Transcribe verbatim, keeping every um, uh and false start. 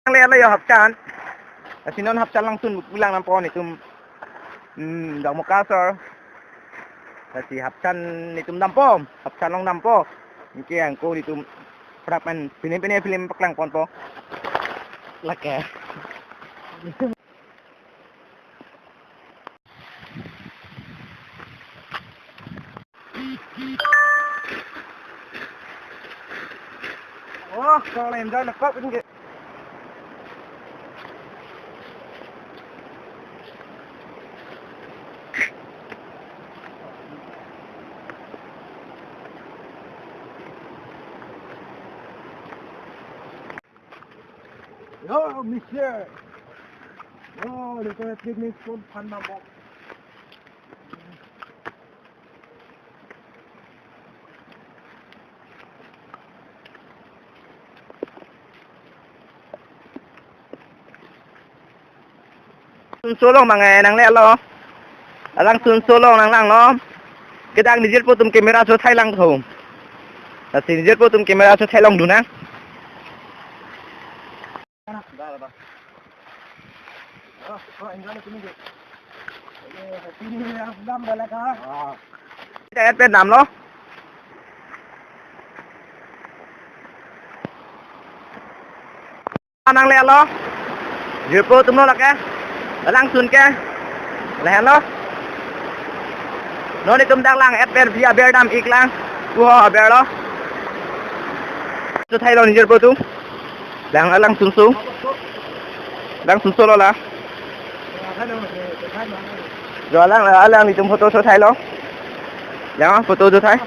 Nangle-etlo yo Hapchan. Lasi non Hapchan langsun pulang dampo netum. Hmm, Dakmoka asor. Lasi Hapchan netum dampo, Hapchan along dampo. Anke ako netum prap pen pine pine film paklangponpo. Lake. Oh, kalau enjoy lekok ini. Yo, Mister. Yo, le ko picnic spot aphan dampo. Sunso along mang, eh, nangle-etlo. Alangsunso along nanglanglo. Kedang nijirpo atum camera chothai langthu. Lasi nijirpo atum camera chothai longdun nang. Kita et pen damlo. Nangle-etlo. Jirpo atumlo lake. Alangsun ke. Lahenlo. Non itum dak lang et pen vi aber dam-iklang. Pu ho aberlo. Chothailo nijirpo atum. Lang alangsunso. Langsunso lo la. Jo alang alang itum photo chothailo. Lang photo chothai.